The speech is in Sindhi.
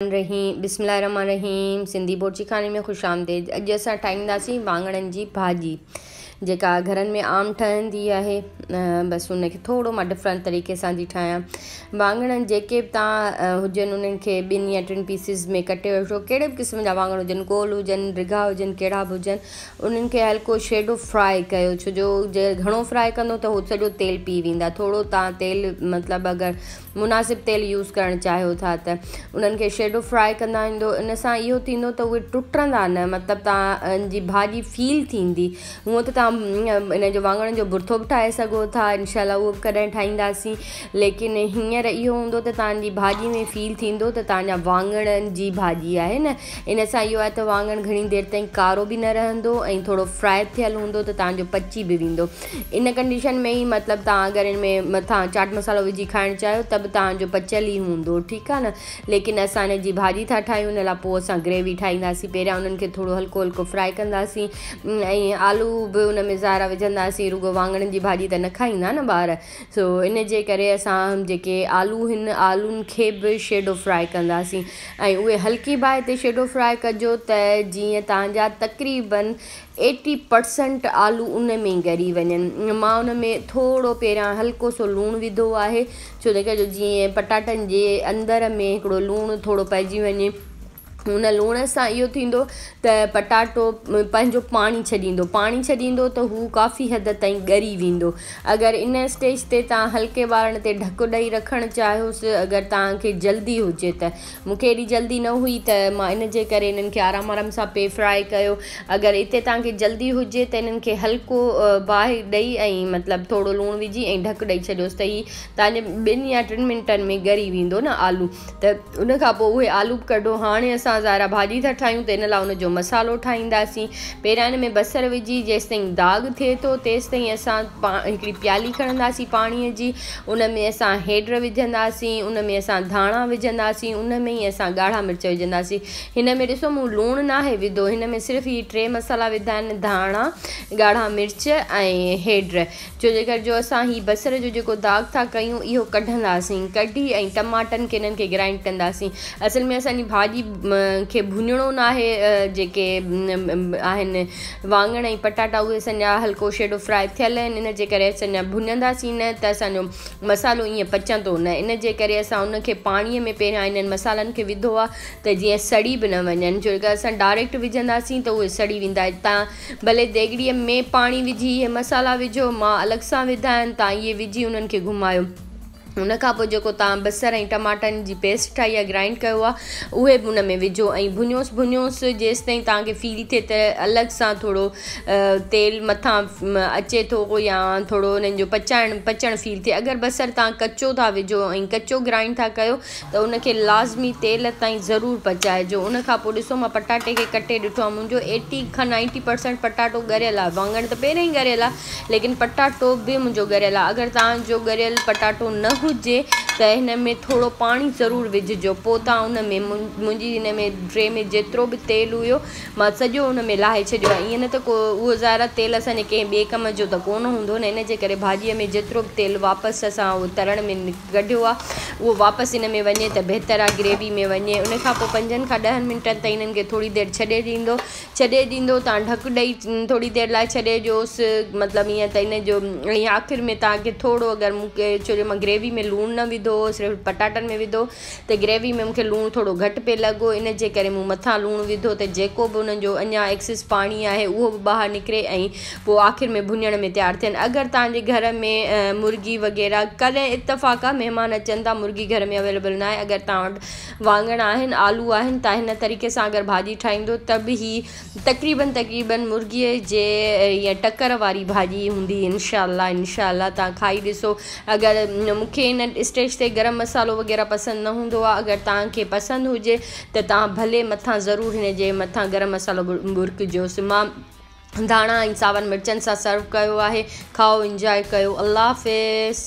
رحيم بسم الله الرحمن الرحيم سنڌي بورچي خاني ۾ خوش آمديد. اڄ اسان ٺاهينداسين واڱڻن جي ڀاڄي، جيڪا گهرن ۾ عام ٺهندي آهي. بس ان کي ٿورو مان ڊفرنٽ طريقي سان ٿي ٺاهيان. واڱڻ جيڪي به توهان هجن، انهن کي ٻن يا ٽن پيسز ۾ ڪٽي وٺو. ڪهڙي به قسم جا واڱڻ هجن، گول هجن، ڊگها هجن، ڪهڙا به هجن، انهن کي هلڪو شيڊو فرائي ڪيو، ڇو جو جي گهڻو فرائي ڪندو ته هو سڄو تيل پي ويندا. ٿورو توهان تيل، مطلب اگر مناسب تيل يوز ڪرڻ چاهيو ٿا ته انهن کي شيڊو فرائي ڪندا ويندو. ان سان اهو ٿيندو ته اهي ٽٽندا نه، مطلب توهان جي ڀاڄي فيل ٿيندي. هونء ته توهان ان جو واڱڻن جو ڀرٿو به ٺاهي سگهو ٿا، انشاء الله اهو به ڪڏهن ٺاهينداسين، ليڪن هينئر اهو هوندو ته توهان جي ڀاڄي ۾ فيل ٿيندو ته توهان جا واڱڻن جي ڀاڄي آهي نه. ان سان اهو آهي ته واڱڻ گهڻي دير تائين ڪارو به نه رهندو ۽ ٿورو فرائي ٿيل هوندو ته توهان جو پچي به ويندو ان ڪنڊيشن ۾ ئي. مطلب توهان اگر ان ۾ مٿان چاٽ مصالحو وجهي کائڻ چاهيو ته به توهان جو پچيل ئي هوندو، ٺيڪ آهي نه؟ ليڪن اسان ان جي ڀاڄي ٿا ٺاهيون، ان لاء پوء اسان گريوي ٺاهينداسين. پهريان انهن کي ٿورو هلڪو هلڪو فرائي ڪنداسين ۽ آلو به ان ۾ ظاهر وجهنداسين. رڳو واڱڻن جي ڀاڄي ته نه کائيندا نه ٻار، سو ان جي ڪري اسان جيڪي آلو هن آلون کي به شيڊو فرائي ڪنداسين ۽ اهي هلڪي باهه تي شيڊو فرائي ڪجو ته جيئن توهان جا تقريبن 80% آلو ان ۾ ئي ڳري وڃن. مان ان ۾ ٿورو پهريان هلڪو سو لوڻ وڌو آهي، ڇو جو جيئن پٽاٽن جي اندر ۾ هڪڙو لوڻ ٿورو پئجي وڃي. ان لوڻ سان اهو ٿيندو ته پٽاٽو پنهنجو پاڻي ڇڏيندو، پاڻي ڇڏيندو ته هو ڪافي حد تائين ڳري ويندو. اگر ان اسٽيج تي توهان هلڪي ٻارڻ تي ڍڪ ڏئي رکڻ چاهيوس، اگر توهان کي جلدي هجي ته. مون کي ايڏي جلدي نه هئي ته مان ان جي ڪري انهن کي آرام آرام سان پي فرائي ڪيو. اگر اتي توهان کي جلدي هجي ته انهن کي هلڪو باهه ڏئي ۽ مطلب ٿورو لوڻ وجهي ۽ ڍڪ ڏئي ڇڏيوس ته هي توهان جي 2 يا 3 منٽن ۾ ڳري ويندو نه آلو، ته ان کان پوء اهي آلو به ڪڍو. هاڻي اسان ظاهر ڀاڄي ٿا ٺاهيون ته ان لاء ان جو مصالحو ٺاهينداسين. پهريان ان ۾ بصر وجهي جيستائين داغ ٿئي ٿو تيستائين اسان هڪڙي پيالي کڻنداسين پاڻيء جي، ان ۾ اسان هيڊ وجهنداسين، ان ۾ اسان ڌاڻا وجهنداسين، ان ۾ ئي اسان ڳاڙها مرچ وجهنداسين. هن ۾ ڏسو مون لوڻ ناهي وڌو، هن ۾ صرف هي ٽي مصالحا وڌا آهن، ڌاڻا، ڳاڙها مرچ ۽ هيڊ. ڇو جي ڪري جو اسان هي بصر جو جيڪو داغ ٿا ڪيون اهو ڪڍنداسين، ڪڍي ۽ ٽماٽن کي انهن کي گرائنڊ ڪنداسين. اصل ۾ اسان جي ڀاڄي کي ڀڃڻو ناهي. جيڪي آهن واڱڻ ۽ پٽاٽا، اهي اسان جا هلڪو شيڊو فرائي ٿيل آهن، ان جي ڪري اسان جا ڀڃنداسين نه ته اسان جو مصالحو ائين پچندو نه. ان جي ڪري اسان ان کي پاڻيء ۾ پهريان انهن مصالحن کي وڌو آهي ته جيئن سڙي به نه وڃن، ڇو جو اسان ڊائريڪٽ وجهنداسين ته اهي سڙي ويندا. توهان ڀلي ديڳڙيء ۾ پاڻي وجهي اهي مصالحا وجهو، مان الڳ سان وڌا آهن، توهان اهي وجهي انهن کي گهمايو. ان کان پوء جيڪو توهان بصر ۽ ٽماٽن جي پيسٽ ٺاهي آهي، گرائنڊ ڪيو آهي، اهي به ان ۾ وجهو ۽ ڀڃوس ڀڃوس جيستائين توهان کي فيل ٿئي ته الڳ سان ٿورو تيل مٿان اچي ٿو يا ٿورو انهن جو پچائڻ پچڻ فيل ٿئي. اگر بصر توهان ڪچو ٿا وجهو ۽ ڪچو گرائنڊ ٿا ڪيو ته ان کي لازمي تيل تائين ضرور پچائجو. ان کان پوء ڏسو مان پٽاٽي کي ڪٽي ڏٺو آهي، منهنجو 80 کان 90% پٽاٽو ڳريل آهي. واڱڻ ته پهرين ئي ڳريل آهي، ليڪن پٽاٽو به منهنجو ڳريل آهي. اگر توهان جو ڳريل پٽاٽو نه هجي ته هن ۾ ٿورو پاڻي ضرور وجهجو. پوء توهان ان ۾ منهنجي هن ۾ ٽري ۾ جيترو به تيل هيو مان سڄو ان ۾ لاهي ڇڏيو آهي. ائين نه ته ڪو اهو ظاهر آهي تيل اسان جي ڪنهن ٻئي ڪم جو ته ڪونه هوندو نه. ان جي ڪري ڀاڄيء ۾ جيترو به تيل واپس اسان اهو ترڻ ۾ ڪڍيو آهي اهو واپس ان ۾ وڃي ته بهتر آهي، گريوي ۾ وڃي. ان کان پوء 5 کان 10 منٽن تائين انهن کي ٿوري دير ڇڏي ڏيندو. توهان ڍڪ ڏئي ٿوري دير لاء ڇڏي ڏيوس، مطلب ائين ته ان جو ۽ آخر ۾ توهان کي ٿورو اگر مون کي، ڇو جو مان گريوي ۾ لوڻ نه وڌو هو، صرف پٽاٽن ۾ وڌو، ته گريوي ۾ مون کي لوڻ ٿورو گهٽ پئي لڳو، ان جي ڪري مون مٿان لوڻ وڌو ته جيڪو به انهن جو اڃا ايڪسس پاڻي آهي اهو به ٻاهر نڪري ۽ پوء آخر ۾ ڀڃڻ ۾ تيار ٿين. اگر توهان جي گهر ۾ مرغي وغيره، ڪڏهن اتفاق آهي مهمان اچن ٿا، مرغي گهر ۾ اويليبل نه آهي، اگر توهان وٽ واڱڻ آهن، آلو آهن، ته هن طريقي سان اگر ڀاڄي ٺاهيندو ته به هي تقريبن تقريبن مرغيء جي يا ٽڪر واري ڀاڄي هوندي انشاء الله. انشاء الله توهان کائي ڏسو. اگر مون کي هن اسٽيج تي گرم مصالحو وغيره پسند نه هوندو آهي، اگر توهان کي پسند هجي ته توهان ڀلي مٿان ضرور هن جي مٿان گرم مصالحو ٻرڪجوس. مان ڌاڻا ۽ ساون مرچن سان سرو ڪيو آهي. کائو، انجواء ڪيو. الله حافظ.